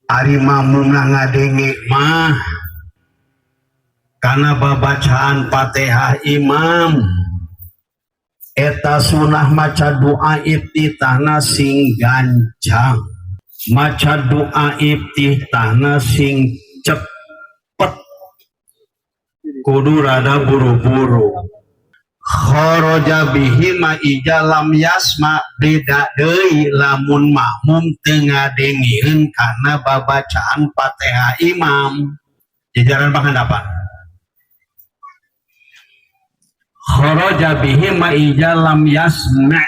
Ari makmum ngadenge mah kana babacaan Fatihah imam, eta sunah maca doa iftitahna sing gancang, maca doa iftitahna sing cepet, kudu rada buru-buru. Kharaja bihi ma iza lam yasma. Beda deui lamun makmum teu ngadengeun kana babacaan Fatihah imam. Jajaran panghandapan. Kharaja bihi ma iza lam yasma,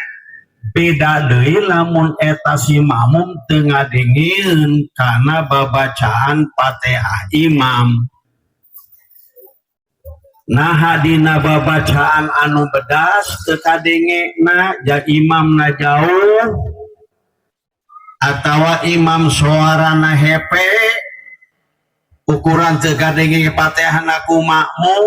beda deui lamun eta si makmum teu ngadengeun kana babacaan Fatihah imam. Nah, dina babacaan anu bedas teu kadengena, ja imamna jauh atawa imam suarana hepe, ukuran teu kadenge Fatihahna ku makmum,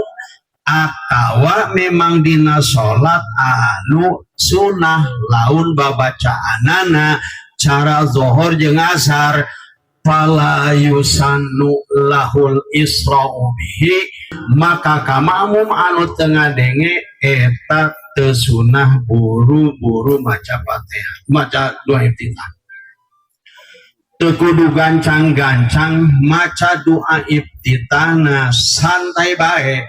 atawa memang dina salat anu sunah laun babacaanana cara zohor jeung asar, fala yusannu lahul isra'u bihi, maka ka makmum anu teu ngadenge eta teu sunah buru-buru maca Fatihah, maca doa iftitah. Teu kudu gancang-gancang maca doa iftitahna, santai bae.